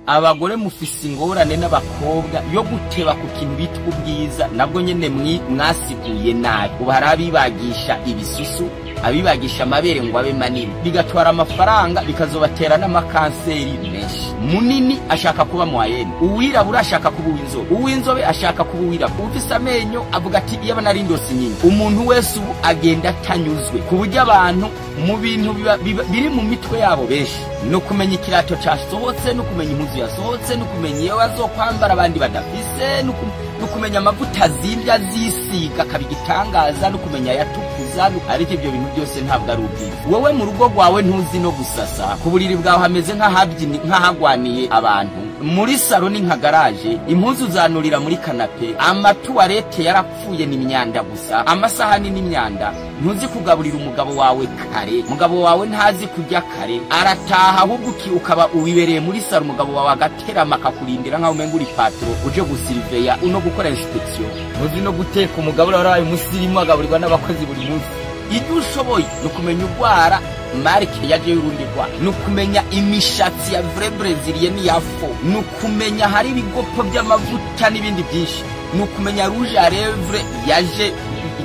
Abagore mufise ingorane n'abakobwa yo guteba ku kintu bitwa ubwiza, nabwo nyene mwasiguye nabi. Ubu hari abibagisha ibisusu, abibagisha amabere ngo abe manini, bigatwara amafaranga, bikazobatera n'amakanseri menshi. Munini ashaka kuba moyenne, uwirabura ashaka kuba uw'inzobe, uw'inzobe ashaka kuba uwirabura, ufise amenyo avuga ati iyaba nari ndose nyinshi. Umuntu wese ubu agenda atanyuzwe, ku buryo abantu mu bintu biri mu mitwe yabo benshi no kumenya ikirato casohotse, no kumenya impuzu yasohotse, no kumenya iyo bazokwambara abandi badafise, no kumenya amavuta azimvye azisiga akaba igitangaza, no kumenya ayatukuza. Ariko ibyo bintu byose ntabwo ari ubwiza. Wowe mu rugo rwawe ntuzi no gusasa, ku buriri bwawe hameze nk'ahagwaniye abantu, muri salo ni nka garage, impuzu zanurira muri kanape, amatuwarete yarapfuye ni imyanda gusa, amasahani ni imyanda. Ntuzi kugaburira umugabo wawe kare, umugabo wawe ntazi kurya kare, arataha ahubwo ukaba uwibereye muri salo, umugabo wawe agaterama akakurindira nkaho umenga uri patro uje gusiriveya uno gukora inspection. Ntuzi no guteka, umugabo warabaye umusirimu agaburirwa n'abakozi buri munsi. Ibyo ushoboye ni ukumenya urwara marike yaje y'urundi rwara, ni ukumenya imishatsi ya vrai brésilien n'iya faux, ni ukumenya hari ibigopo by'amavuta n'ibindi byinshi, ni ukumenya rouge à lèvres yaje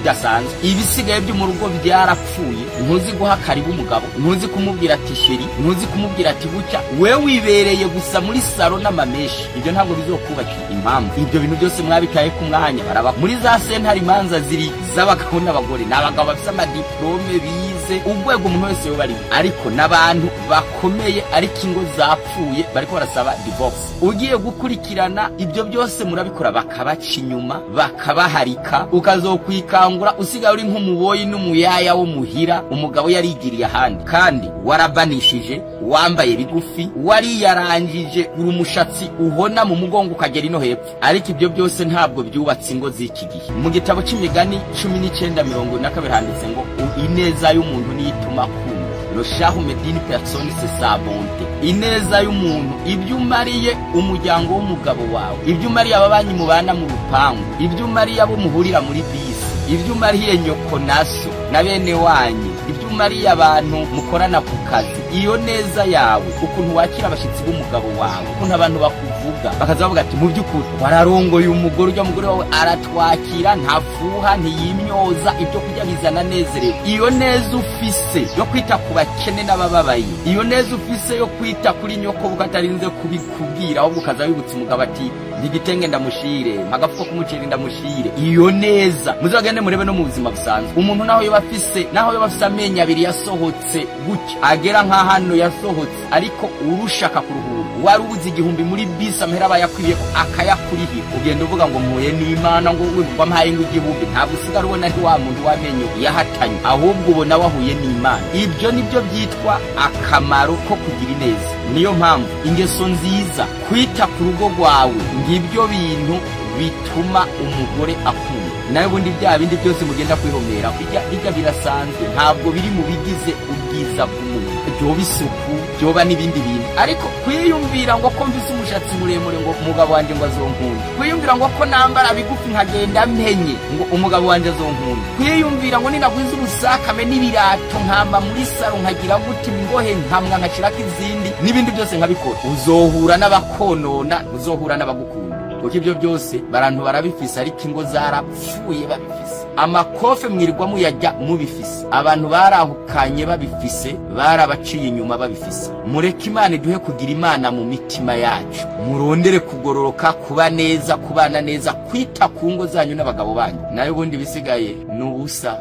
idasanzwe. Ibisigaye byo mu rugo byarapfuye. Ntuzi guha karibu umugabo, ntuzi kumubwira ati chéri, ntuzi kumubwira ati bucya, wewe wibereye gusa muri salo n'amameshi. Ibyo ntabwo bizokubakira. Impamvu ibyo bintu byose mwabitaye ku mwanya, baraba muri za sentare imanza ziri z'abagabo n'abagore, n'abagabo bafise amadiplome bize urwego umuntu wese yoba arimo, ariko n'abantu bakomeye, ariko ingo zapfuye bariko barasaba divorce. Ugiye gukurikirana ibyo byose murabikora, bakabaca inyuma, bakabaharika, ukazokwikangura usigaye uri nk'umuboyi n'umuyaya wo muhira. Umugabo yarigiriye ahandi, kandi warabanishije, wambaye bigufi, wariyarangije, uri umushatsi uhona mu mugongo ukagera ino hepfo. Ariko ibyo byose ntabwo byubatse ingo z'iki gihe. Mu gitabo c'Imigani 19:42 handitse ngo ineza y'umuntu niyo ituma akunda. Le charme d'une personne, c'est sa bonté. Ineza y'umuntu, ibyo umariye umuryango w'umugabo wawe, ibyo umariye ababanyi mubana mu rupangu, ibyo umariye abo muhurira muri bisi, ibyo umariye nyoko na so na bene wanyu, ibyo umariye abantu mukorana ku kazi, iyo neza yawe, ukuntu wakira abashitsi b'umugabo wawe, ukuntu abantu bakuvuga bakaza bavuga ati mu by'ukuri wararongoye umugore, ujya mugore wawe aratwakira, ntafuha, ntiyimyoza, ibyo kurya bizana nezerewe. Iyo neza ufise yo kwita ku bakene n'abababaye, iyo neza ufise yo kwita kuri nyoko ukatarinze kubikubwira, ahubwo ukaza wibutsa umugabo ati ndigitenge ndamushire, mpagafuko k'umuceri ndamushire. Iyo neza muzagende murebe no mu buzima busanzwe, umuntu naho yoba afise, naho yoba afise amenyo abiri yasohotse gutya agera nka hano yasohotse, ariko urushaka kuruhura, wari ubuze 1000 muri bisi, amahera abayakwiye akayakurihira, ugenda uvuga ngo mpuye n'Imana, ngo wampaye ngo 1000, ntabwo usigara ubona ari wa muntu w'amenyo yahatanye, ahubwo ubona wahuye n'Imana. Ibyo nibyo byitwa akamaro ko kugira ineza. Niyo mpamvu ingeso nziza, kwita ku rugo rwawe, ngibyo bintu bituma umugore akunda. Nawe ubundi bya bindi byose mugenda kwihomera bijya birasanzwe, ntabwo biri mu bigize ubwiza bw'umuntu. Byoba isuku, byoba n'ibindi bintu, ariko kwiyumvira ngo ko mvise umushatsi muremure ngo umugabo wanje ngo azonkunda, kwiyumvira ngo ko nambara bigufi nkagenda mpenye ngo umugabo wanje azonkunda, kwiyumvira ngo ninagwiza ubusakame n'ibirato nkamba muri salo nkagira gute ingohe nkamwa nkashirako izindi n'ibindi byose nkabikora, uzohura n'abakonona, uzohura n'abagukunda. Kuko ibyo byose barantu barabifise, ariko ingo zarapfuye babifise. Amakofe mwirirwa muyajya mubifise, abantu barahukanye babifise, barabaciye inyuma babifise. Mureke Imana iduhe kugira Imana mu mitima yacu, murondere kugororoka, kuba neza, kubana neza, kwita ku ngo zanyu n'abagabo banyu, nayo ubundi bisigaye ni ubusa.